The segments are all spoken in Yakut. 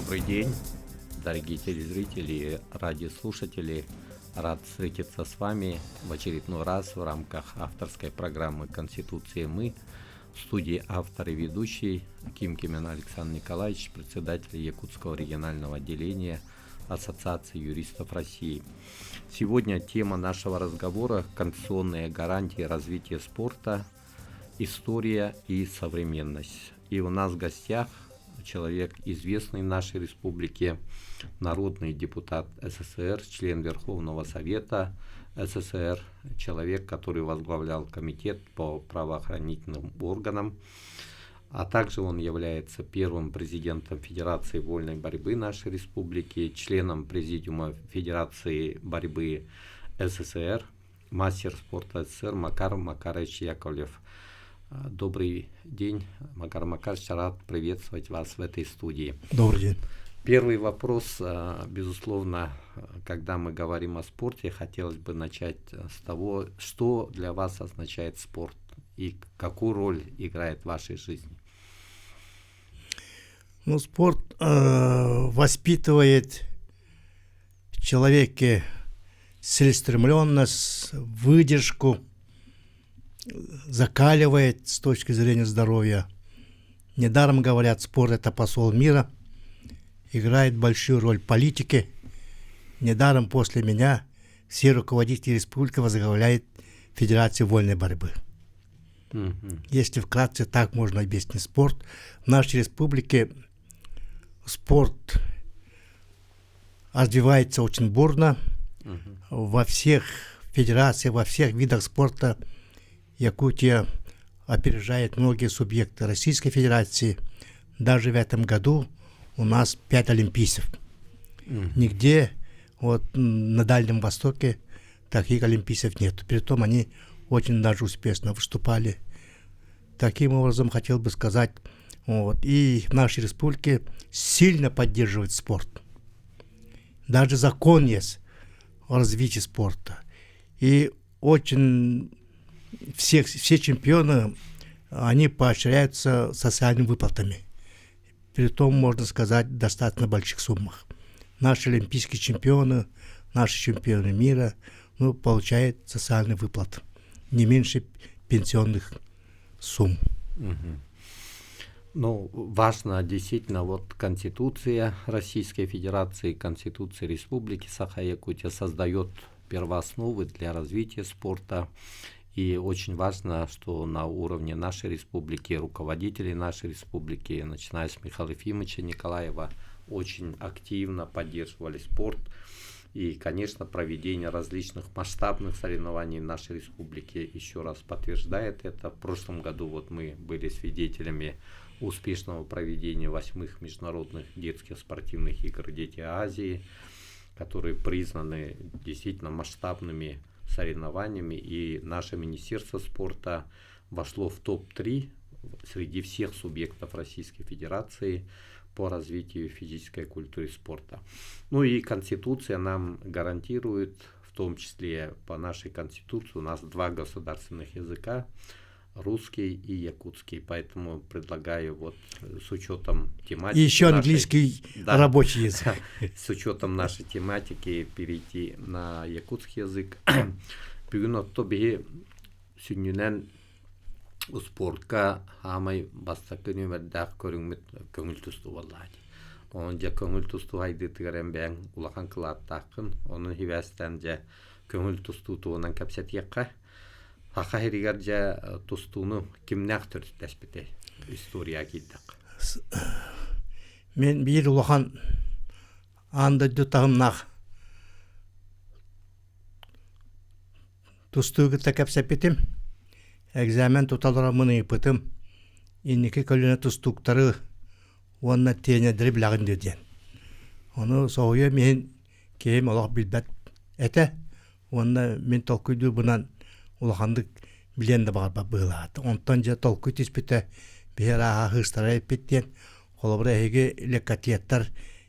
Добрый день, дорогие телезрители и радиослушатели. Рад встретиться с вами в очередной раз в рамках авторской программы «Конституция мы». В студии автор и ведущий Ким Кимен Александр Николаевич, председатель Якутского регионального отделения Ассоциации юристов России. Сегодня тема нашего разговора – конституционные гарантии развития спорта, история и современность. И у нас в гостях человек, известный в нашей республике, народный депутат СССР, член Верховного Совета СССР, человек, который возглавлял комитет по правоохранительным органам, а также он является первым президентом Федерации вольной борьбы нашей республики, членом Президиума Федерации борьбы СССР, мастер спорта СССР Макар Макарович Яковлев. Добрый день, Макар Макарович, рад приветствовать вас в этой студии. Добрый день. Первый вопрос, безусловно, когда мы говорим о спорте, хотелось бы начать с того, что для вас означает спорт и какую роль играет в вашей жизни. Ну, спорт э, воспитывает в человеке целеустремленность, выдержку, закаливает с точки зрения здоровья. Недаром говорят, спорт – это посол мира, играет большую роль в политике. Недаром после меня все руководители республики возглавляют Федерацию вольной борьбы. Если вкратце так можно объяснить спорт. В нашей республике спорт развивается очень бурно. Во всех федерациях, во всех видах спорта Якутия опережает многие субъекты Российской Федерации. Даже в этом году у нас пять олимпийцев. Нигде вот на Дальнем Востоке таких олимпийцев нет. Притом они очень даже успешно выступали. Таким образом, хотел бы сказать, вот, и в нашей республике сильно поддерживает спорт. Даже закон есть о развитии спорта. И очень всех, все чемпионы, они поощряются социальными выплатами. Притом, можно сказать, в достаточно больших суммах. Наши олимпийские чемпионы, наши чемпионы мира ну, получают социальные выплаты не меньше пенсионных сумм. Угу. Ну, важно действительно, вот Конституция Российской Федерации, Конституция Республики Саха-Якутия создает первоосновы для развития спорта. И очень важно, что на уровне нашей республики, руководители нашей республики, начиная с Михаила Ефимовича Николаева, очень активно поддерживали спорт. И, конечно, проведение различных масштабных соревнований в нашей республике еще раз подтверждает это. В прошлом году вот мы были свидетелями успешного проведения восьмых международных детских спортивных игр «Дети Азии», которые признаны действительно масштабными соревнованиями. И наше Министерство спорта вошло в топ-3 среди всех субъектов Российской Федерации по развитию физической культуры и спорта. Ну и Конституция нам гарантирует, в том числе по нашей Конституции, у нас два государственных языка, русский и якутский. Поэтому предлагаю вот с учетом тематики... И еще английский нашей, да, рабочий язык. С учетом нашей тематики перейти на якутский язык. Бүгүн отто биһи сүнньүнэн Успуортка саамай бастакы нүөмэрдээх көрүҥмүт көҥүл тустуу буоллаҕа дии. Онон дьэ көҥүл тустуу сайдыытыгар эн бэйэҥ улахан кылааттааххын. Онон сибээстээн дьэ көҥүл тустуу туһунан кэпсэтиэххэ. Саха сиригэр дьэ тустууну кимнээх төрүттэспитэй история киирдэххэ. Мин биир улахан аан дойду таһымнаах Тустуу кытта кэпсэппитим, экзамен тута олороммун ыйыппытым, инники көлүөнэ тустууктары уонна тиэньэрдэри билэҕин дуо диэн. Ону соһуйуом иһин киһим олох билбэт этэ уонна мин толкуйдуурбунан улаханнык билиэн да баҕарбат быһыылаах. Онтон дьэ толкуй түспүтэ биһи арааһа ыһыыстара эппит диэн холобура эһиги леккатлеттар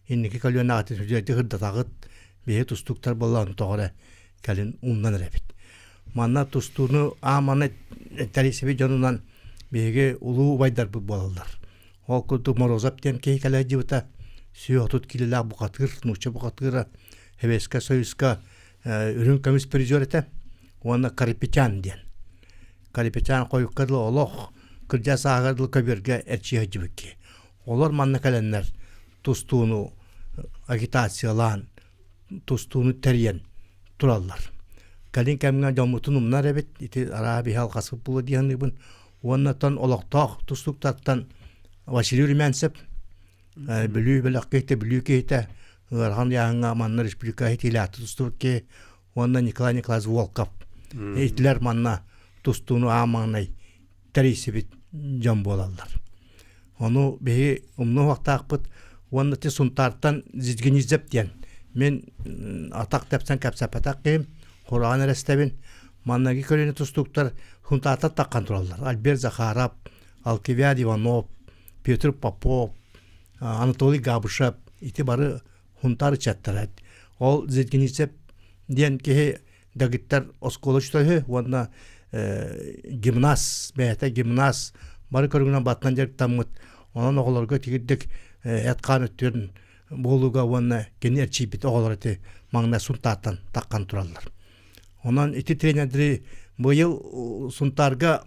инники көлүөнэҕитин сүдүрдик сырдатаҕыт биһи тустууктар буоллаҕына тоҕо эрэ кэлин умнан эрэбит. Манна тустууну ааманы тэрийсибит дьонунан биһиги улуу убайдарбыт буолаллар. Ол курдук Морозов диэн киһи кэлэ сылдьыбыта. 130 киилэлээх бухатыыр, нуучча бухатыыра Советскай Союзка үрүҥ көмүс призер этэ уонна Карапетян диэн. Карапетян хойукка дылы олох кырдьа сааһыгар дылы көбүөргэ эрчийэ сылдьыбыт киһи. Олор манна кэлэннэр тустууну агитациялаан, тустууну тэрийэн тураллар. Кэлин кэмҥэ дьоммутун умнар эбит, ити араа биһи алҕаспыт буолуо дии саныыбын. Уонна оттон олохтоох тустууктартан Василий Румянцев Бүлүү бөлөх киһитэ, Бүлүү киһитэ ыарахан ыйааһыҥҥа манна республика иһитиилээхтик тустубут киһи уонна Николай Николаевич Волков итилэр манна тустууну аан маҥнай тэрийсибит дьон буолаллар. Ону биһи умнуохтаахпыт уонна ти Сунтаартан Зидгинизеп диэн мин атах тэпсэн кэпсэппэтэх киһим хураҕан эрэстэбин маннаги көлүөнэ тустууктар Сунтаартан таххан тураллар. Альберт Захаров, Алкивиад Иванов, Петр Попов, Анатолий Габышев ити бары Сунтаар ыччаттара. Ол Зидгинизеп диэн киһи дагыттар оскуола үчүгэйи уонна гимназ бэйэтэ гимназ бары көрүҥүнэн баттан дьарыктаммыт онон оҕолорго тигирдик эт-хаан өттүн буолууга уонна кини эрчийбит оҕолор ити маҥнай Сунтаартан таххан тураллар. Онон ити тренердэри быйыл Сунтаарга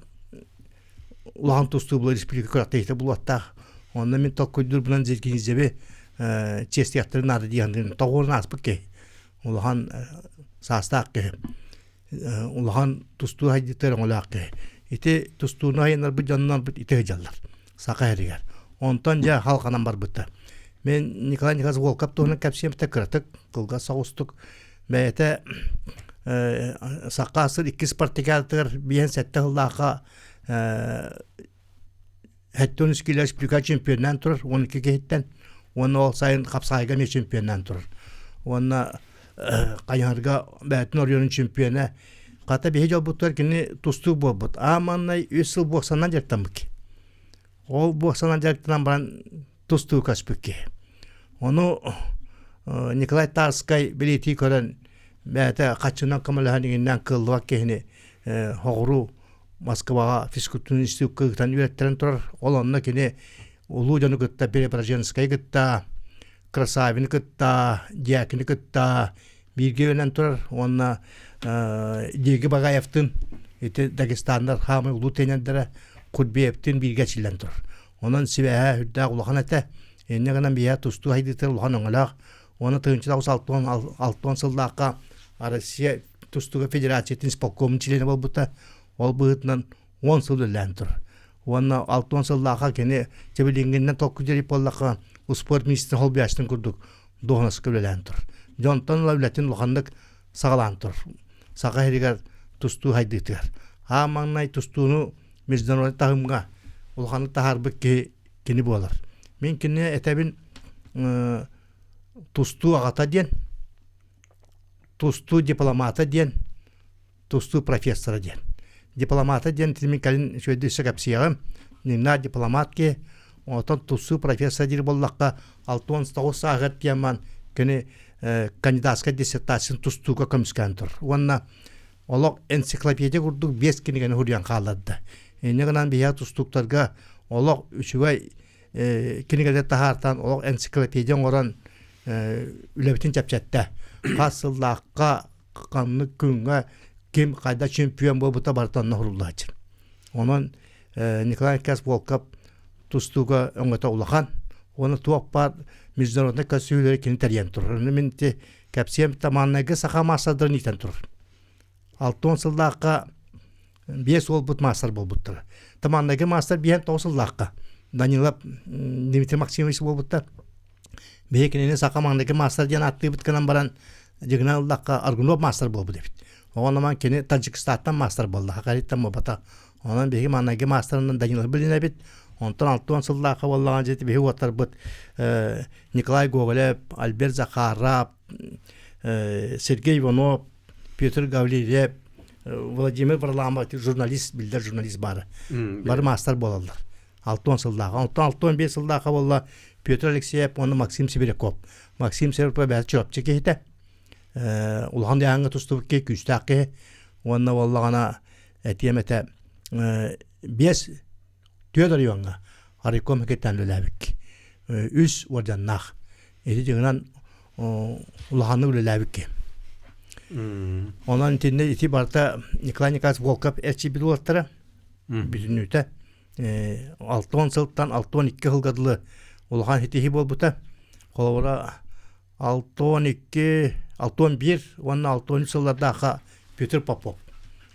улахан тустуу була республика күрэхтэһиитэ булуохтаах. Онно мин толкуйдуурбунан Зелькинизеви чиэстиэхтэрин наада дии саныыбын. Тоҕуорун ааспыт киһи. Улахан саастаах киһи. Улахан тустуу хайдыытыгар өҥөлөөх киһи. Ити тустууну айаннарбыт дьоннорбут ити сылдьаллар. Саха сиригэр. Онтон дьэ халҕанан барбыта. Мин Николай Николаевич Волков туһунан кэпсиэм этэ кыратык, кылгас соҕустук. Бэйэтэ Саха сыр иккис спартакиадатыгар 57 сыллаахха 73 кило республика чемпионнаан турар 12 киһиттэн уонна ол сайын хапсаайга эмиэ чемпионнаан турар. Уонна хайыһарга бэйэтин оройуонун чемпиона. Хата биһи дьолбуттар кини тустуу буолбут. Аа маннай үс сыл буоксанан дьарыктаммыт. Ол буоксанан дьарыктанан баран тустуу көспүт киһи. Ону Николай Тарскай билиитии көрөн бэйэтэ хаччынан көмөлөһөн иҥиннээн кыаллыбат киһини хоҕуруу Москваҕа физкультурный институкка ыытан үөрэттэрэн турар. Ол онно кини улуу дьону кытта Преображенскайы кытта, Красавины кытта, Дьякины кытта бииргэ үөрэнэн турар уонна Диги Багаевтын ити Дагестаннар хаамай улуу тренердэрэ Курбеевтин бииргэ эчиллэн турар. Онон сибээһэ үрдээх улахан этэ. Инньэ гынан биһиэхэ тустуу хайдыытыгар улахан өҥөлөөх. Уонна 1960 сыллаахха Россия тустууга федерациятын исполкомун чилиэнэ буолбута. Ол быһыытынан 10 сыл үлэлээн турар. Уонна 60 сыллаахха кини чэбилиҥҥинэн толкуйдуур буоллахха успуорт министрин холбуйааччытын курдук дуоһунаска үлэлээн турар. Дьонтон ыла үлэтин улаханнык саҕалаан турар. Саха сиригэр тустуу хайдыытыгар. Аан маҥнай тустууну международный таһымҥа улаханнык таһаарбыт киһи кини буолар. Мин кинини этэбин тустуу аҕата диэн, тустуу дипломата диэн, тустуу профессора диэн. Дипломата диэн мин кэлин үчүгэйдик өссө кэпсиэҕим. Нинна дипломат киһи, оттон тустуу профессора диир буоллахха, 69 сааһыгар тиэман кини кандидатскай диссертациятын тустууга көмүскээн турар. Уонна олох энциклопедия курдук биэс кинигэни суруйан хаалларда. Инньэ гынан биһиэхэ тустууктарга олох үчүгэй кинигэлэр таһаартаан олох энциклопедия оҥорон үлэбитин чэпчэттэ. Хас сыллаахха ханнык күҥҥэ ким хайда чемпион буолбута барыта онно суруллааччы. Онон Николай Николаевич Волков тустууга өҥөтө улахан. Уонна туох баар международнай көрсүһүүлэри кини тэрийэн турар. Мин ити кэпсиэм тамааннайга саха маастардарын иитэн турар. 60 сыллаахха биэс уолбут маастар буолбуттара. Тамааннайга маастар биэһэн тоҕус сыллаахха Данилов Дмитрий Максимович буолбуттар. Биһи кинини саха маҥнайгы маастар диэн ааттыыбыт гынан баран дьигинэн ыллахха Аргунов маастар буолбут эбит. Оҕономон кини Таджикистантан маастар буолла, Хакариттан буолбата. Онон биһиги маҥнайгы маастарынан Данилов билинэбит. Онтон 60 сыллаахха буоллаҕына дьэ биһи уоттарбыт Николай Гоголев, Альберт Захаров, Сергей Иванов, Петр Гаврильев, Владимир Варламов журналист, биллэр журналист баара. Бары маастар буолаллар. 60 сыллааҕа. Онтон 65 сыллааҕа буолла Петр Алексеев уонна Максим Сибиряков. Максим Сибиряков бэйэтэ Чурапчы киһитэ. Улахан дьаһаҥҥа тустубут киһи, күүстээх киһи. Уонна буоллаҕына этиэм этэ биэс түөрт оройуоҥҥа Ариком киттэн үлэлээбикки. Үс уордьаннаах. Ити дьиҥинэн улаханнык үлэлээбит киһи. Онон итиннэ ити барыта Николай Николаевич Волков эрчийбит уолаттара бүтүннүүтэ 60 сылтан 62 сылга дылы улахан ситиһии буолбута. Холобура 62, 61 уонна 63 сыллардаахха Петр Попов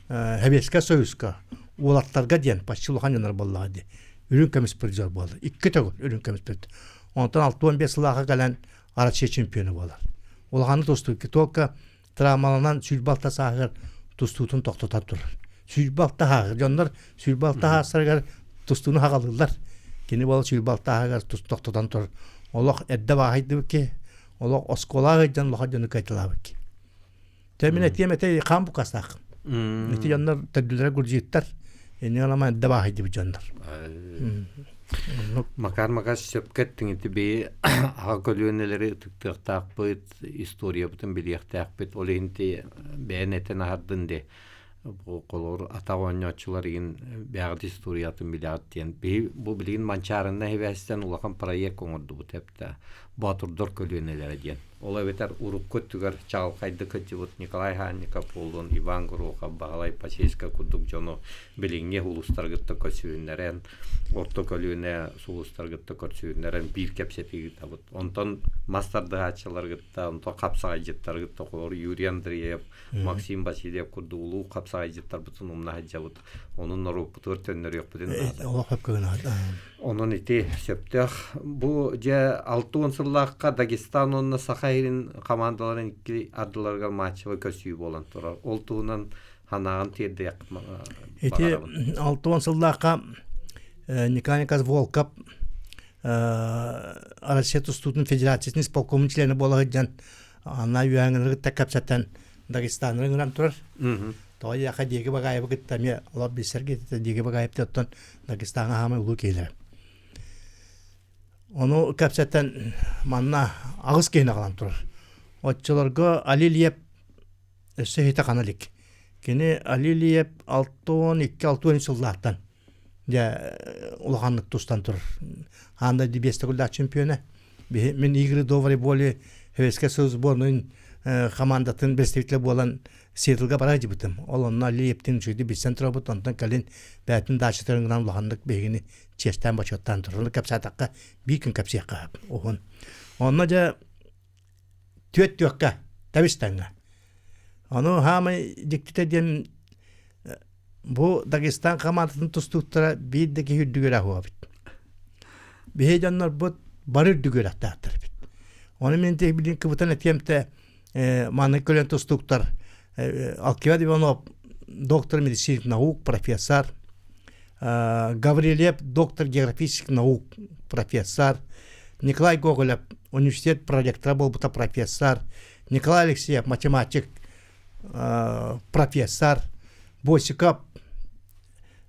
Сэбиэскэй Союзка уолаттарга диэн почти улахан дьоннор буоллаҕа дии. Үрүҥ көмүс призер буолла. Икки төгүл үрүҥ көмүс призер. Онтон 65 сыллаахха кэлэн Россия чемпиона буолар. Улаханнык тустуу только травмаланан 26 сааһыгар тустуутун тохтотон турар. 26 сааһыгар дьоннор 26 саастарыгар тустууну хаҕалыыллар. Кини буола 26 сааһыгар тохтотон турар. Олох эрдэ бааһыйдыбыт ки, олох оскуолаҕа ыйдан улахан дьону кыайталаабыт ки. Тэ мин этиэм этэ хаан букастаах. Ити дьоннор төрдүлэрэ гурдьиттар. Инньэ ылама эрдэ бааһыйдыбыт дьоннор. Макар Макас сөпкө эттиҥ ити би аҕа көлүөнэлэри ытыктыахтаахпыт, историябытын билиэхтээхпит. Ол иһин ти бэйэн этэн аһардын де бу холобур атах оонньооччулар игин бэйэҕит историятын билэҕит диэн. Биһи бу билигин Манчаарынна сибээстэн улахан проект оҥордубут эптэ. Боотурдар көлүөнэлэрэ диэн. Ол эбэтэр урукку өттүгэр чаҕылхайдык кырдьыбыт Николай Санников буоллун, Иван Горохов, Баһылай Пасечка курдук дьону билиҥҥи сулустаргытта көрсүһүннэрэн, орто көлүөнэ сулустаргытта көрсүһүннэрэн биир кэпсэтии ыытабыт. Онтон мас тардыһааччыларгытта, онтон хапсаҕайдьыттаргытта холобур Юрий Андреев, Максим Васильев курдук улуу хапсаҕайдьыттарбытын умна сылдьабыт. Онон норуоппутугар төннөрүөхпүтүн наада. Олох Онон ити сөптөөх. Бу дьэ 60 сыллаахха Дагестан уонна Саха сирин хамаандаларын икки ардыларыгар матчевай көрсүү буолан турар. Ол туһунан санааҕын тиэрдиэх Ити 60 сыллаахха Николай Николаевич Волков Россия тустуутун федерациятын исполкомун чилиэнэ буола сылдьан анна үөһэҥҥилэри кытта кэпсэтэн Дагестаннары ыҥыран турар. Тоҕо диэхэ Диэги Багаевы кытта эмиэ олор билсэргэ Диэги Багаев оттон Дагестаҥҥа хаамай улуу киһилэрэ. Ону кэпсэтэн манна аҕыс киһини аҕалан турар. Оччолорго Али Лиеп өссө иһитэ хана илик. Кини Али Лиеп 62-63 сыллаахтан дьэ улаханнык тустан турар. Аан дойду биэс төгүллээх чемпиона. Мин Игорь Доброй воли Советскай Союз сборнайын командатын представителэ буолан Сиэтлга бара сылдьыбытым. Ол онно Алиевтин үчүгэйдик билсэн турабыт, онтон кэлин бэйэтин даачатарын гынан улаханнык биһигини чиэстээн бочуоттаан турар. Ону кэпсээтэххэ биир күн кэпсиэххэ сөп уһун. Онно дьэ түөт түөккэ тэбис тэҥҥэ. Ону хаамай дьиктитэ диэн бу Дагестан хамаандатын тустууктара биир да киһи үрдүгэр аһуабыт. Биһи дьоннорбут бары үрдүгэр аттаахтар эбит. Ону мин билин кыбытан этиэмтэ маннык көлөн тустууктар Алкивад Иванов доктор медицинских наук, профессор, Гаврильев доктор географических наук, профессор, Николай Гоголев университет проректора буолбута профессор, Николай Алексеев математик, профессор, Босиков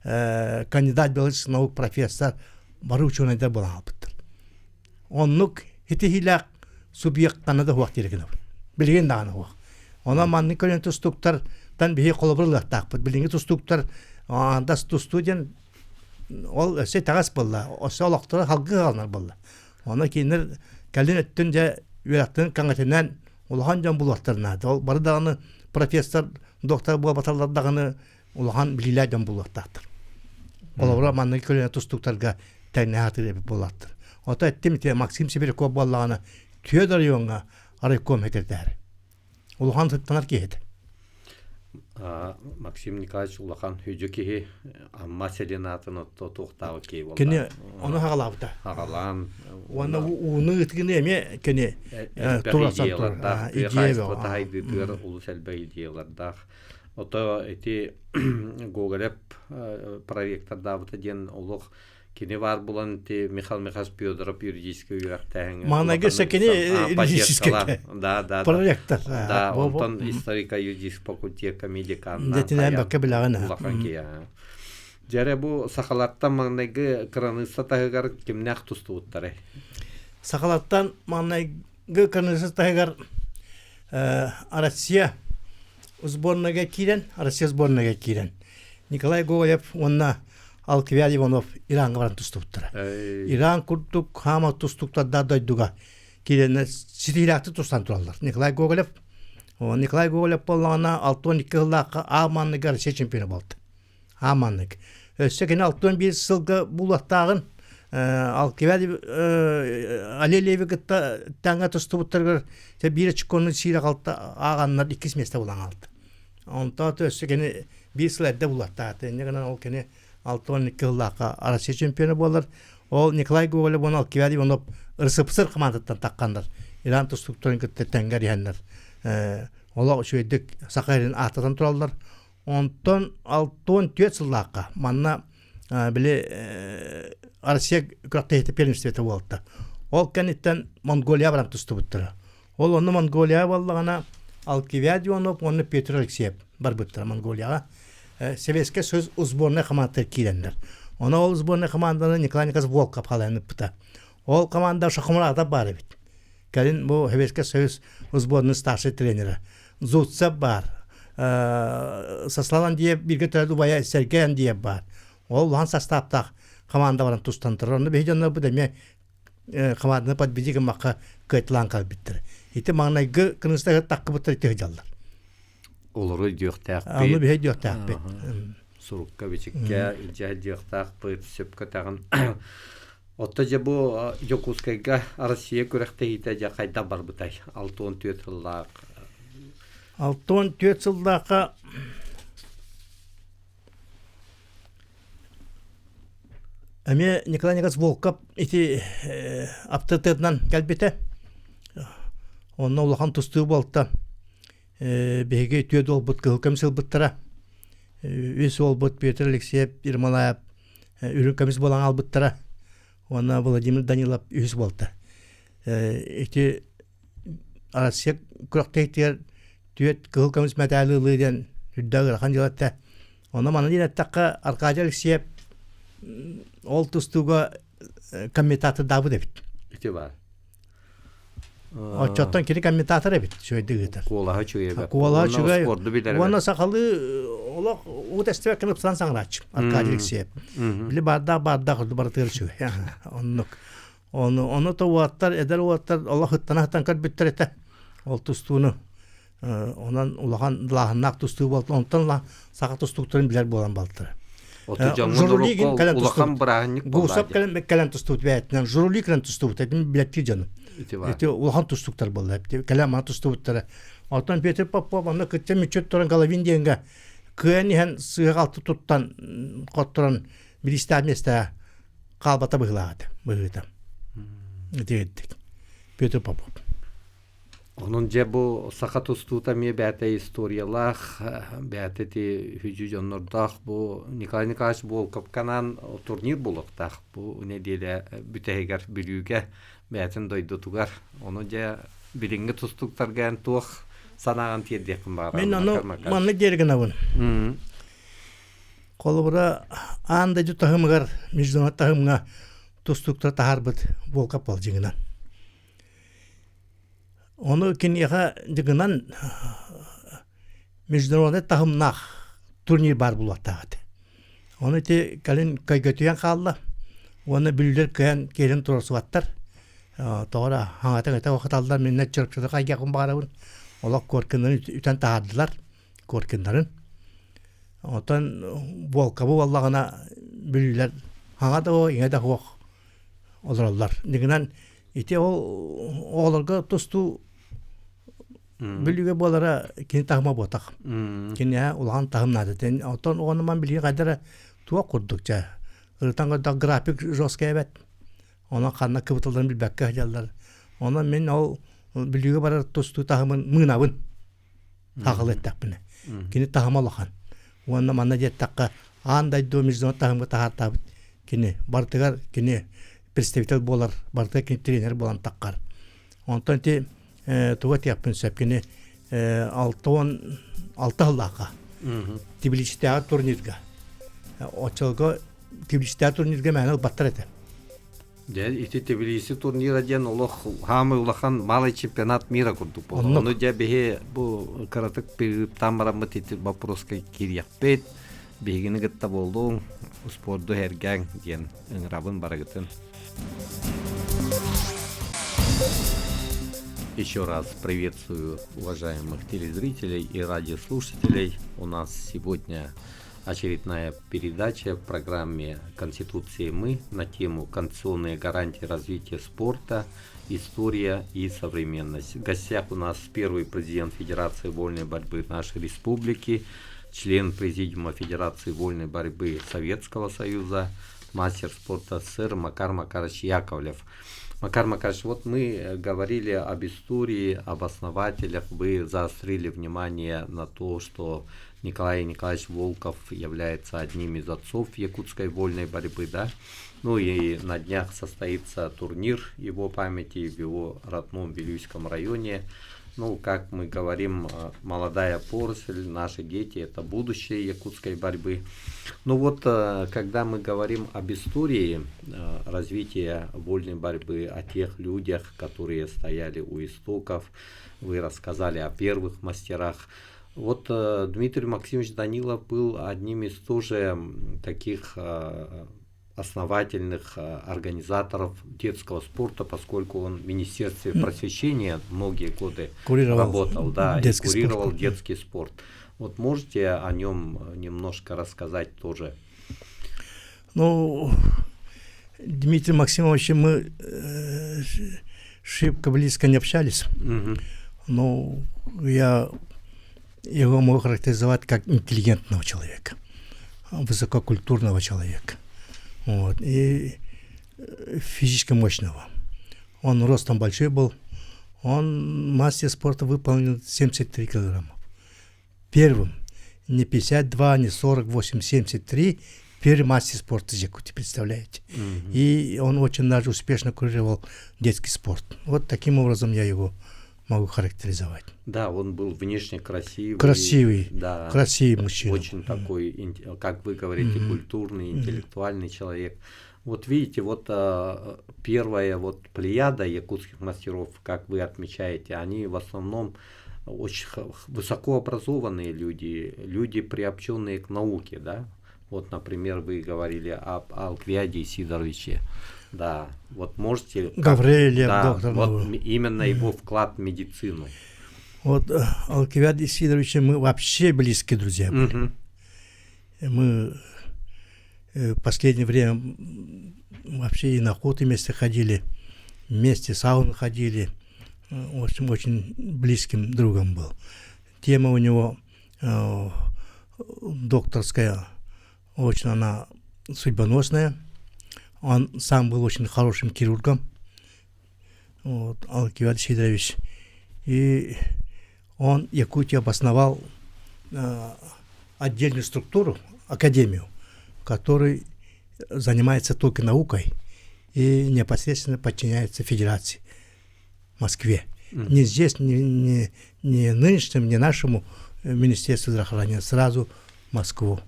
кандидат биологических наук профессор бары учуонайдар буолан хаалбыттар. Оннук итиһиилээх субъектана да суох диир гынабын. Билигин даҕаны суох. Онон маннык көрөн тустууктартан биһи холобур ылыахтаахпыт. Билиҥҥи тустууктар андас тустуу диэн ол өссө итэҕэс буолла, өссө олохторо салгыы хааланар буолла. Онон кинилэр кэлин өттүн дьэ үөрэхтэрин кэҥэтинэн улахан дьон булуохтарын наада. Ол бары даҕаны профессор, доктор буолбаталлар даҕаны улахан билиилээх дьон буолуохтаахтар. Холобура маннык көлүөнэ тустууктарга тэҥнэһэ сатыыр эбит буолааттар. Ото эттим ити Максим Сибиряков буоллаҕына түөрт оройуоҥҥа райком секретарь. Улахан сыттанар киһи этэ. Максим Николаевич улахан хүдьү киһи Амма сирин аатын отто туохтаабы киһи буолла. Кини ону хаҕалаабыта. Хаҕалаан. Уонна ууну ытыгыны эмиэ кини элбэх идеялардаах, тыа хаһаайыстыба таһайдыытыгар улус элбэх идеялардаах. Ото ити Гоголев проректордаабыта диэн олох кини баар булан ити Михаил Михайлович Федоров юридическай үөрэхтээһиҥҥэ Маҥнайгы кини юридическай да да проректор да онтон историка юридический факультекка медиканна Дэтинээн бакка билэҕин улахан киһи Дьэрэ бу сахалартан маҥнайгы кыраныысса таһыгар кимнээх тустубуттарай? Сахалартан маҥнайгы кыраныысса таһыгар Россия сборнайга киирэн, Россия сборнайга киирэн Николай Гоголев уонна Алквиад Иванов Ираҥҥа баран тустубуттара. Иран курдук хаама тустуктардаах дойдуга. киирэннэр ситиилээхтик тустан тураллар. Николай Гоголев Николай Гоголев буоллаҕына 62 сыллаахха А манныгар Россия чемпиона буолта. А маннык. Өссө кини 61 сылга булуохтааҕын Алкиваль Алелееви кытта тэҥҥэ тустубуттарыгар биир очкону сиирэ халта ааҕаннар иккис миэстэ булан хаалта. Онтон өссө кини биир сыл эрдэ булуохтаата. Инньэ гынан ол кини 62 сыллаахха Россия чемпиона буолар. Ол Николай Гоголев уонна Алкиваль Иванов РСФСР командаттан тахханнар Иран тустууктарын кытта тэҥҥэ иһэннэр олох үчүгэйдик Саха сирин ааттатан тураллар. Онтон 64 сыллаахха манна били Россия күрэхтэһиитэ первенствота буолта. Ол кэнниттэн Монголия баран тустубуттара. Ол онно Монголия буоллаҕына Алкивиад Иванов уонна Петр Алексеев барбыттара Монголияҕа. Советскай Союз сборнай командатыгар киирэннэр. Ону ол сборнай команданы Николай Николаевич Волков халайан ыппыта. Ол команда Шахмуратов баар эбит. Кэлин бу Советскай Союз сборнай старший тренера. Зуцев баар. Сослан Андиев бииргэ төрөөбүт убайа Сергей Андиев баар. Ол улахан састааптаах команда баран тустан турар. Онно биһиги дьоннорбут эмиэ команданы подбеди гыммакка кыайталаан калбиттар. Ити маҥнайгы кыныста таххыбыттар ити сылдьаллар. Олору өйдүөхтээхпит. Ону биһи өйдүөхтээхпит. Сурукка бичиккэ илдьэ сылдьыахтаахпыт сөпкө таҕын. Отто дьэ бу Дьокуускайга Россия күрэхтэһиитэ дьэ хайдах барбытай? 64 сыллаах. 64 сыллаахха Эмиэ Николай Николаевич Волков ити аптарытыатынан кэлбитэ. Онно улахан тустуу буолта. Биһиги түөрт уолбут кыһыл көмүс ылбыттара. Үс уолбут Петр Алексеев Ермолаев үрүҥ көмүс буолан аалбыттара. Уонна Владимир Данилов үһүс буолта. Ити Россия күрэхтэһиитигэр түөрт кыһыл көмүс мэтээли ылыы диэн үрдээх ыарахан дьыала этэ. Онно манна диэн эттэххэ, Аркадий Алексеев ол тустууга комментатордаабыт эбит. Ити баар. Оччоттон кини комментатор эбит, үчүгэйдик ыытар. Куолаһа үчүгэй эбит. Куолаһа үчүгэй. Уонна сахалыы олох уу тэстибэккэ ыпсан саҥарааччы Аркадий Алексеев. Били баардаах баардаах барытыгар үчүгэй. Оннук. Ону, ону то уолаттар, эдэр уолаттар олох ыттана-ыттан көрбүттэр этэ. Ол тустууну. Онон улахан далааһыннаах тустуу буолта. Онтон саха тустууктарын билэр буолан балтара. Оту дьоҥҥо норуокка улахан бырааһынньык Гусов кэлэн кэлэн тустубут бэйэтинэн Журули кэлэн тустубут этим билэттии дьону. Ити улахан тустууктар буолла. Кэлэн мана тустубуттара. Оттон Петр Попов онно кытта мүччүт туран Головин диэнгэ кыайан иһэн сыыһа-халты туттан хотторон бириистээх миэстэ хаалбата быһыылаах этэ быһыыта итиэрдик Петр Попов Онон дьэ бу саха тустуута эмиэ бэйэтэ историялаах, бэйэтэ ити үдьү дьоннордоох бу Николай Николаевич Волковканаан турнир буолуохтаах бу нэдиэлэ бүтэһигэр Бүлүүгэ бэйэтин дойдутугар. Ону дьэ билиҥҥи тустууктарга эн туох санааҕын тиэрдиэххин баҕарабын? Мин ону маннык диэри гынабын. Холобура, аан дойду таһымыгар, международный таһымҥа тустууктар таһаарбыт Волков буол дьиҥинэн. Ону киниэхэ дьыгынан международный таһымнаах турнир баар буолуохтаах этэ. Ону ити кэлин көйгөтүйэн хаалла уонна бүлүүлэр кыайан киирэн туруорсубаттар. Тоҕо эрэ хаҥатан этэ хаталлар миннэ чырапчыта хайгиахпын баҕарабын. Олох Коркиннарын үтэн таһаардылар. Коркиннарын. Оттон Волковы буоллаҕына бүлүүлэр хаҥа да иҥэ да суох олороллор. Дьиҥинэн ити ол оҕолорго тустуу бүлүүгэ буолара кини таһыма буотах. Киниэхэ улахан таһым наада. Оттон оҕону ман билигин хайда эрэ туох курдук чэ ырытан көрдөх график жесткай эбэт. Онон ханна кыбытылларын билбэккэ сылдьаллар. Онон мин ол бүлүүгэ барар тустуу таһымын мыынабын. Аҕыл эттэхпинэ. Кини таһыма улахан. Уонна манна диэттэххэ, аан дойду международный таһымҥа таһаартаабыт кини. Барытыгар кини представитель буолар, барытыгар кини тренер буолан таххар. Онтон ити тугу этиэхпин сөп, кини 66 сыллаахха Тбилиситээҕи турнирга оччолорго Тбилиситээҕи турнирга мээнэ ылбаттар этэ. Дьэ, ити Тбилиси турнира диэн олох хаамай улахан малый чемпионат мира курдук буолла. Ону дьэ биһи бу кыратык перерывтаан бараммыт ити вопроска киириэхпит. Биһигини кытта буоллуҥ, спорду эргээҥ диэн ыҥырабын барыгытын. Еще раз приветствую уважаемых телезрителей и радиослушателей. У нас сегодня очередная передача в программе «Конституции мы» на тему «Конституционные гарантии развития спорта. История и современность». В гостях у нас первый президент Федерации вольной борьбы нашей республики, член Президиума Федерации вольной борьбы Советского Союза, мастер спорта СССР Макар Макарович Яковлев. Макар Макарович, вот мы говорили об истории, об основателях, вы заострили внимание на то, что Николай Николаевич Волков является одним из отцов якутской вольной борьбы, да? Ну и на днях состоится турнир его памяти в его родном Вилюйском районе. Ну, как мы говорим, молодая поросль, наши дети – это будущее якутской борьбы. Ну вот, когда мы говорим об истории развития вольной борьбы, о тех людях, которые стояли у истоков, вы рассказали о первых мастерах. Вот Дмитрий Максимович Данилов был одним из тоже таких основательных организаторов детского спорта, поскольку он в Министерстве просвещения многие годы курировал работал, да, и детский курировал спорт. Детский спорт. Вот можете о нем немножко рассказать тоже? Ну, Дмитрий Максимович, мы шибко близко не общались, но я его могу характеризовать как интеллигентного человека, высококультурного человека. Вот, и физически мощного. Он ростом большой был. Он мастер спорта выполнил 73 килограмма. Первым. Не 52, не 48, 73. Первый мастер спорта из Якутии, представляете? И он очень даже успешно курировал детский спорт. Вот таким образом я его могу характеризовать. Да, он был внешне красивый. Красивый, да, красивый мужчина. Очень такой, как вы говорите, культурный, интеллектуальный человек. Вот видите, вот первая вот плеяда якутских мастеров, как вы отмечаете, они в основном очень высокообразованные люди, люди, приобщенные к науке, да? Вот, например, вы говорили об Алквиаде Сидоровиче. Да, вот можете... Гаврилев, да, доктор вот наук. Именно его вклад в медицину. Вот Алквиад Сидорович, мы вообще близкие друзья были. Мы в последнее время вообще и на охоту вместе ходили, вместе в сауну ходили. В общем, очень близким другом был. Тема у него докторская, очень она судьбоносная. Он сам был очень хорошим хирургом, вот, Алкивиад Сидорович. И он Якутию обосновал отдельную структуру, академию, которая занимается только наукой и непосредственно подчиняется федерации Москве. Не здесь, не нынешнему, не нашему Министерству здравоохранения, сразу в Москву.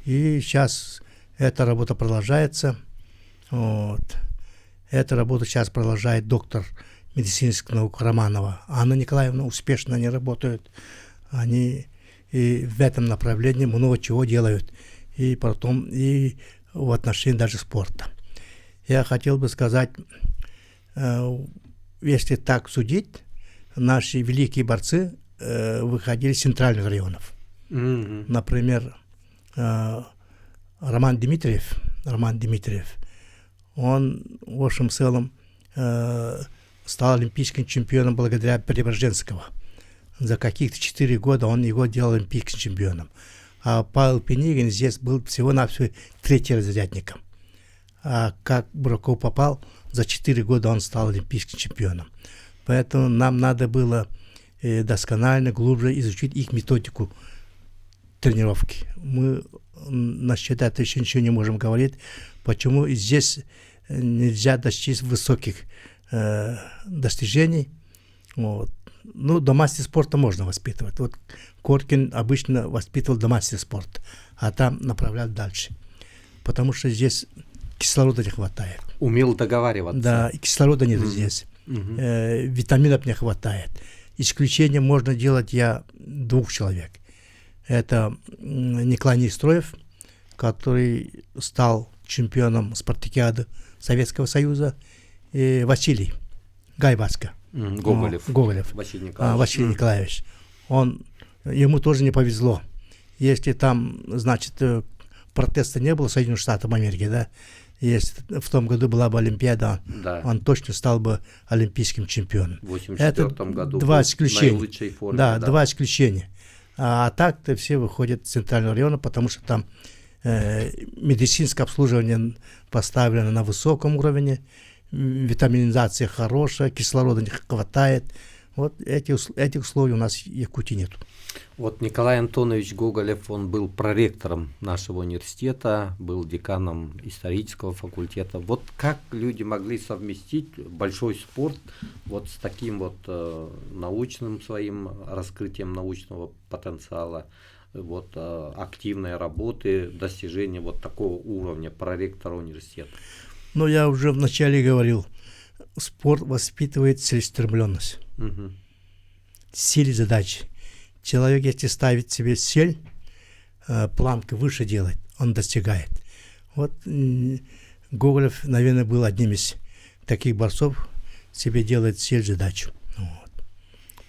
И сейчас эта работа продолжается. Вот. Эту работу сейчас продолжает доктор медицинских наук Романова. Анна Николаевна, успешно они работают. Они и в этом направлении много чего делают. И потом и в отношении даже спорта. Я хотел бы сказать, если так судить, наши великие борцы выходили из центральных районов. Например, Роман Дмитриев, он в общем целом стал олимпийским чемпионом благодаря Преображенского. За каких-то 4 года он его делал олимпийским чемпионом. А Павел Пинигин здесь был всего-навсего третьим разрядником. А как Бураков попал, за 4 года он стал олимпийским чемпионом. Поэтому нам надо было досконально, глубже изучить их методику тренировки. Мы насчет этого еще ничего не можем говорить. Почему здесь нельзя достичь высоких достижений. Вот. Ну, до мастера спорта можно воспитывать. Вот Коркин обычно воспитывал до мастера спорта, а там направлял дальше. Потому что здесь кислорода не хватает. Умел договариваться. Да, и кислорода нет здесь. Витаминов не хватает. Исключение можно делать я двух человек. Это Николай Нестроев, который стал чемпионом спартакиады Советского Союза, и Василий Гайваска. Гоголев. Гоголев. Василий Николаевич. Василий Николаевич. Он, ему тоже не повезло. Если там, значит, протеста не было в Соединенных Штатах Америки, да, если в том году была бы Олимпиада, Да. он точно стал бы олимпийским чемпионом. В 84 году два был исключения. в наилучшей форме. Да, два исключения. А так-то все выходят из центрального района, потому что там медицинское обслуживание поставлено на высоком уровне, витаминизация хорошая, кислорода не хватает. Вот этих условий у нас в Якутии нет. Вот Николай Антонович Гоголев, он был проректором нашего университета, был деканом исторического факультета. Вот как люди могли совместить большой спорт вот с таким вот научным своим раскрытием научного потенциала, вот активной работы, достижения вот такого уровня проректора университета? Но я уже вначале говорил, спорт воспитывает целеустремленность, цели, задачи. Человек, если ставит себе цель, планку выше делает, он достигает. Вот Гоголев, наверное, был одним из таких борцов, себе делает цель, задачу. Вот.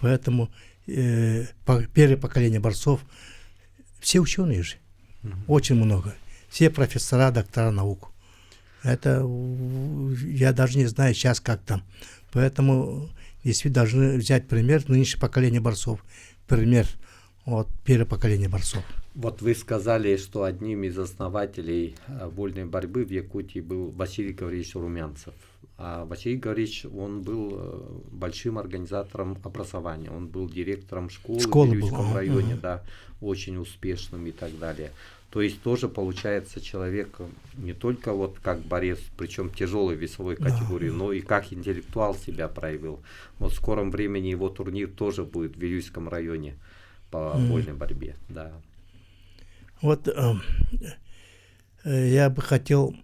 Поэтому первое поколение борцов, все ученые же, очень много. Все профессора, доктора наук. Это я даже не знаю сейчас, как там. Поэтому действительно должны взять пример нынешнее поколение борцов, пример от первого поколения борцов. Вот вы сказали, что одним из основателей вольной борьбы в Якутии был Василий Гаврилович Румянцев. А Василий Гаврилович, он был большим организатором образования, он был директором школы Школы в был, Вилюйском районе, ага. да, очень успешным и так далее. То есть тоже получается человек не только вот как борец, причем тяжелой весовой категории, но и как интеллектуал себя проявил. Вот в скором времени его турнир тоже будет в Вилюйском районе по вольной борьбе. Да. Вот я бы хотел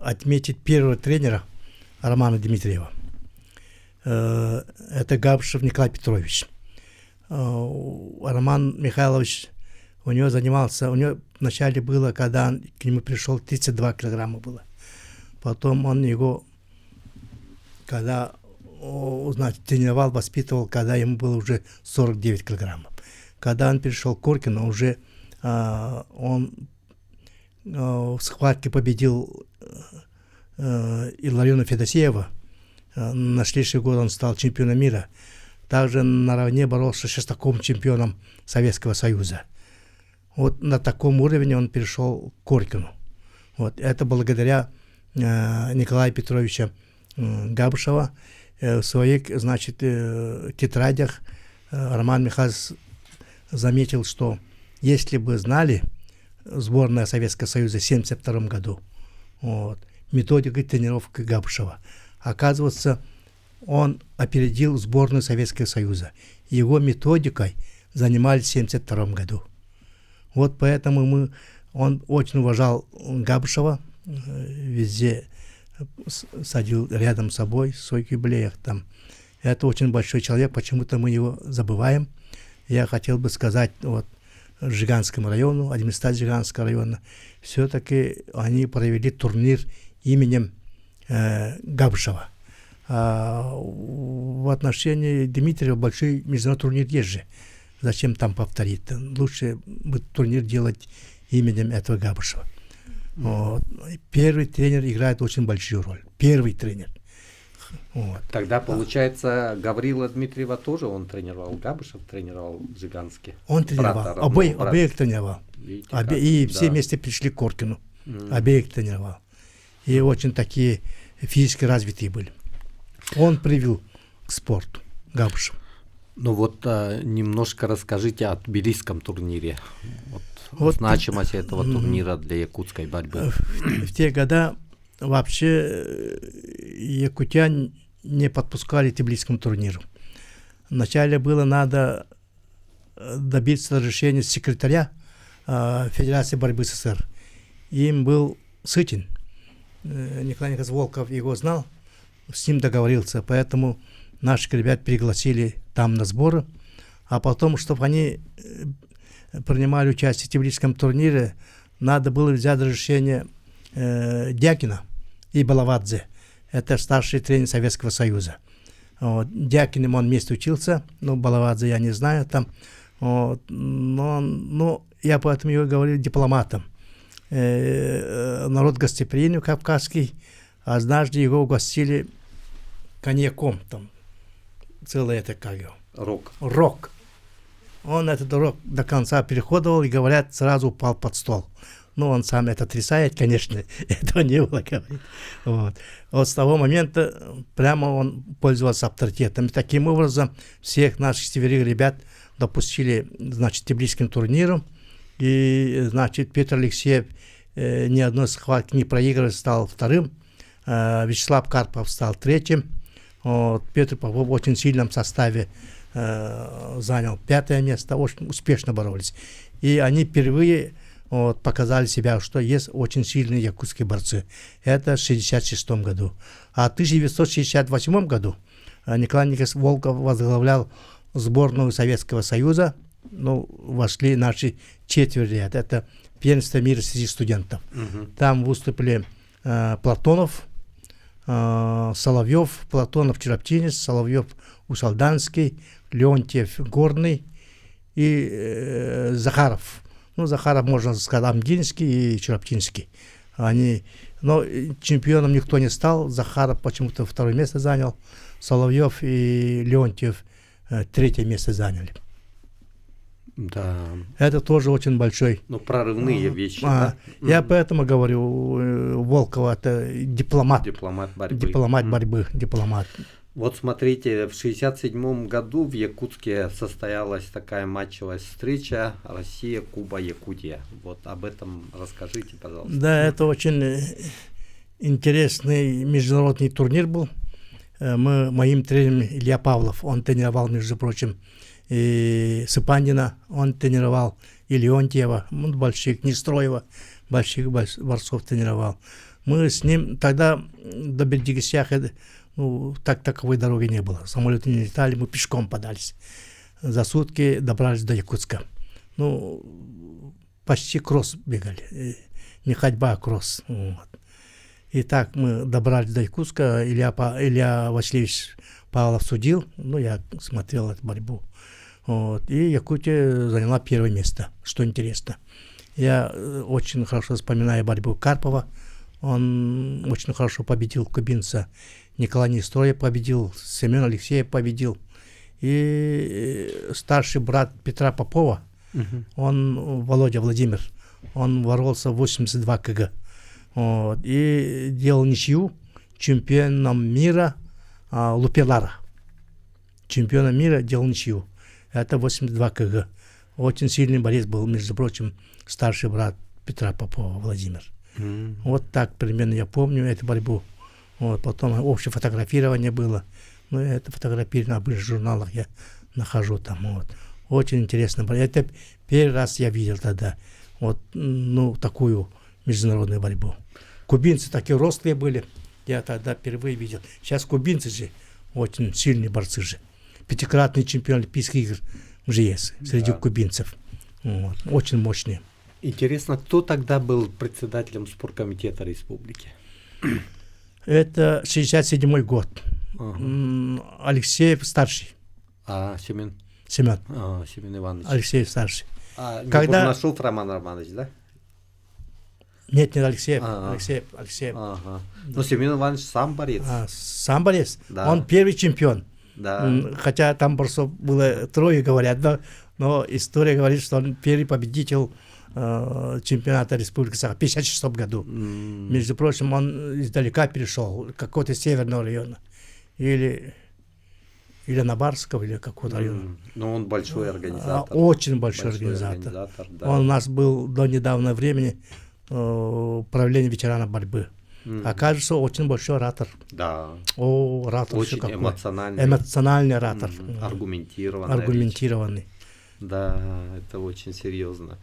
отметить первого тренера Романа Дмитриева. Это Габшев Николай Петрович. Роман Михайлович у него занимался, у него вначале было, когда он к нему пришел, 32 килограмма было. Потом он его, когда, значит, тренировал, воспитывал, когда ему было уже 49 килограммов. Когда он пришел к Коркину, уже он в схватке победил Иллариона Федосеева. На следующий год он стал чемпионом мира. Также наравне боролся с Шестаковым, чемпионом Советского Союза. Вот на таком уровне он перешел к Коркину. Вот. Это благодаря Николаю Петровичу Габышева. В своих, значит, тетрадях Роман Михайлович заметил, что если бы знали сборная Советского Союза в 1972 году, вот, методика тренировки Габышева, оказывается, он опередил сборную Советского Союза. Его методикой занимались в 1972 году. Вот поэтому он очень уважал Габышева, везде садил рядом с собой в своих юбилеях там. Это очень большой человек, почему-то мы его забываем. Я хотел бы сказать Жиганскому району, администрации Жиганского района, все-таки они провели турнир именем Габышева. А в отношении Дмитриева большой международный турнир есть же. Зачем там повторить? Лучше бы турнир делать именем этого Габышева. Вот. Первый тренер играет очень большую роль. Первый тренер. Вот. Тогда, получается, Гаврила Дмитриева тоже он тренировал, Габышев тренировал в Жиганске? Он тренировал. Брата родного, брата. Обоих тренировал. Видите, как? И все Да. вместе пришли к Коркину. Обеих тренировал. И очень такие физически развитые были. Он привел к спорту Габышев. Немножко расскажите о Тбилисском турнире. Значимость этого турнира для якутской борьбы. В те года вообще якутян не подпускали к Тбилисскому турниру. Вначале было надо добиться разрешения секретаря Федерации борьбы СССР. Им был Сытин. Николай Николаевич Волков его знал, с ним договорился, поэтому наших ребят пригласили там на сборы. А потом, чтобы они принимали участие в Тбилисском турнире, надо было взять разрешение Дякина и Балавадзе. Это старший тренер Советского Союза. Вот, Дякиным он вместе учился, ну, Балавадзе я не знаю там. Вот, но, ну, я поэтому его говорю дипломатом. Народ гостеприимный кавказский. Однажды его угостили коньяком там. Целый это как его? Рог. Рог. Он этот рог до конца переходил и, говорят, сразу упал под стол. Ну, он сам это отрицает, конечно, этого не было, говорит. Вот. Вот с того момента прямо он пользовался авторитетом. И таким образом всех наших северных ребят допустили, значит, Тбилисским турниром. И, значит, Петр Алексеев ни одной схватки не проигрывал, стал вторым. Вячеслав Карпов стал третьим. Вот, Петр Попов в очень сильном составе занял пятое место, очень успешно боролись. И они впервые вот, показали себя, что есть очень сильные якутские борцы. Это в 1966 году. А в 1968 году Николай Николаевич Волков возглавлял сборную Советского Союза. Ну, вошли наши четверти. Это первенство мира среди студентов. Там выступили Платонов, Соловьев, Платонов Чурапчинец, Соловьев Усть-Алданский, Леонтьев Горный и Захаров. Ну, Захаров, можно сказать, Амгинский и Чурапчинский. Они, но чемпионом никто не стал. Захаров почему-то второе место занял. Соловьев и Леонтьев третье место заняли. Это тоже очень большой. Ну, прорывные вещи, да? Я поэтому говорю, Волкова это дипломат. Дипломат борьбы. Дипломат борьбы, дипломат. Вот смотрите, в 67 году в Якутске состоялась такая матчевая встреча Россия, Куба, Якутия. Вот об этом расскажите, пожалуйста. Да, это очень интересный международный турнир был. Мы, моим тренером Илья Павлов, он тренировал, между прочим, и Сыпандина, он тренировал, и Леонтьева, ну, больших, Нестроева, больших борцов тренировал. Мы с ним тогда до Бердигисяха, ну, так таковой дороги не было. Самолеты не летали, мы пешком подались. За сутки добрались до Якутска. Ну, почти кросс бегали. Не ходьба, а кросс. Вот. И так мы добрались до Якутска. Илья Васильевич Павлов судил. Ну, я смотрел эту борьбу. Вот. И Якутия заняла первое место, что интересно. Я очень хорошо вспоминаю борьбу Карпова. Он очень хорошо победил кубинца. Николай Нестроев победил, Семен Алексеев победил. И старший брат Петра Попова, он, Володя Владимир, он боролся в 82 кг. Вот, и делал ничью чемпионом мира Лупелара. Чемпионом мира делал ничью. Это 82 кг. Очень сильный борец был, между прочим, старший брат Петра Попова, Владимир. Вот так примерно я помню эту борьбу. Вот, потом общее фотографирование было. Ну, это фотографирование на обычных журналах я нахожу там. Вот. Очень интересно. Это первый раз я видел тогда вот, ну, такую международную борьбу. Кубинцы такие рослые были. Я тогда впервые видел. Сейчас кубинцы же очень сильные борцы же. Пятикратный чемпион Олимпийских игр уже есть среди кубинцев. Вот. Очень мощные. Интересно, кто тогда был председателем спорткомитета республики? Это 67 год. Алексеев старший. А, Семен? Семен. А, Семен Иванович. Алексеев старший. А, Когда... Бурнашов Роман Романович, да? Нет, не Алексеев. А-а. Алексеев, Алексеев. Ага. Да. Но Семен Иванович сам борец. А, сам борец. Да. Он первый чемпион. Хотя там борцов было трое, говорят, но история говорит, что он первый победитель чемпионата Республики Саха в 1956 году. Между прочим, он издалека перешел, какого-то северного района. Или Набарского, или какого-то района. Но он большой организатор. Очень большой организатор. Организатор, да. Он у нас был до недавнего времени правление ветеранов борьбы. Оказывается, очень большой оратор. О, оратор очень какой. Эмоциональный. Эмоциональный оратор. Аргументированный. Аргументированный. Речь. Да, это очень серьезно.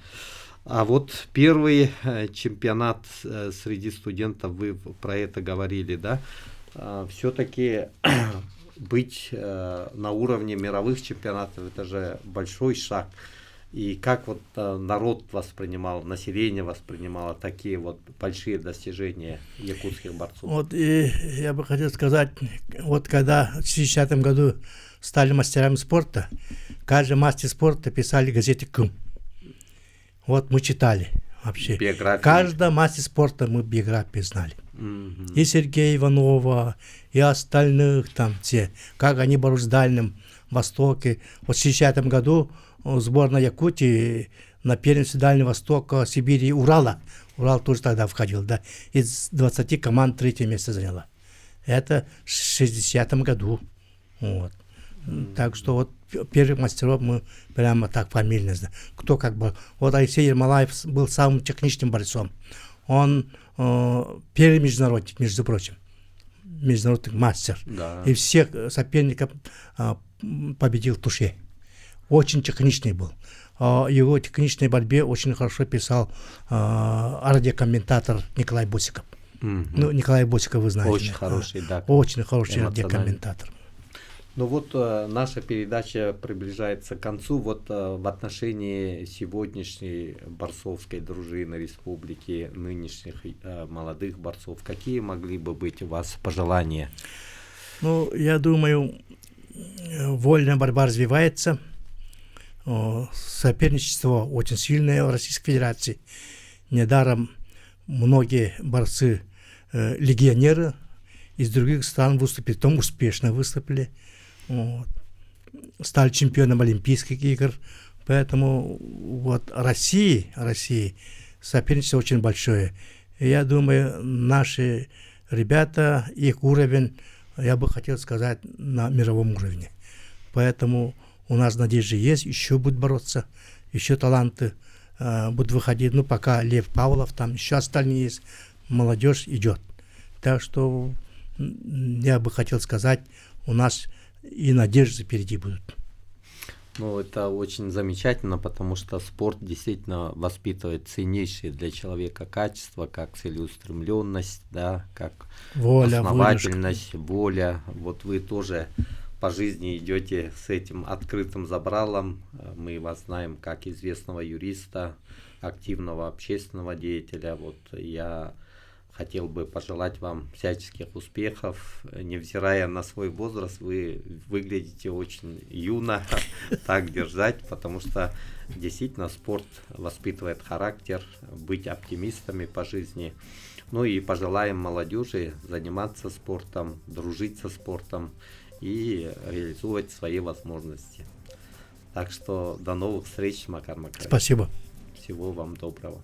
А вот первый чемпионат среди студентов, вы про это говорили, да? Все-таки быть на уровне мировых чемпионатов, это же большой шаг. И как вот народ воспринимал, население воспринимало такие вот большие достижения якутских борцов? Вот и я бы хотел сказать, вот когда в 60-м году стали мастерами спорта, каждый мастер спорта писали газете «Кыым». Вот мы читали вообще. Биографию. Каждый мастер спорта мы биографию знали. Мгм. И Сергея Иванова, и остальных там все, как они боролись в Дальнем Востоке. Вот в 60 году сборная Якутии на первенстве Дальнего Востока, Сибири и Урала, Урал тоже тогда входил, да, из 20 команд третье место заняла. Это в 60 году. Вот. Так что вот первых мастеров мы прямо так фамильно знаем. Кто как бы... Вот Алексей Ермолаев был самым техничным борцом. Он первый международник, между прочим. Международный мастер. И всех соперников победил в туше. Очень техничный был. О его техничной борьбе очень хорошо писал радиокомментатор Николай Босиков. Мгм. Ну, Николай Босиков вы знаете. Очень да. хороший, да. Очень хороший Эмоциональный. радиокомментатор. Ну вот наша передача приближается к концу. Вот в отношении сегодняшней борцовской дружины республики, нынешних молодых борцов, какие могли бы быть у вас пожелания? Ну, я думаю, вольная борьба развивается. Соперничество очень сильное в Российской Федерации. Недаром многие борцы, легионеры из других стран выступили, потом успешно выступили. Вот. Стали чемпионом Олимпийских игр. Поэтому вот России соперничество очень большое. И я думаю, наши ребята, их уровень, я бы хотел сказать, на мировом уровне. Поэтому у нас надежды есть, еще будут бороться, еще таланты будут выходить. Ну, пока Лев Павлов, там еще остальные есть, молодежь идет. Так что я бы хотел сказать, у нас и надежды впереди будут. Ну, это очень замечательно, потому что спорт действительно воспитывает ценнейшие для человека качества, как целеустремленность, да, как Воля, основательность, выдержка. воля. Вот вы тоже по жизни идете с этим открытым забралом. Мы вас знаем как известного юриста, активного общественного деятеля. Вот я хотел бы пожелать вам всяческих успехов. Невзирая на свой возраст, вы выглядите очень юно. Так держать, потому что действительно спорт воспитывает характер, быть оптимистами по жизни. Ну и пожелаем молодежи заниматься спортом, дружить со спортом и реализовывать свои возможности. Так что до новых встреч, Макар Макарович. Спасибо. Всего вам доброго.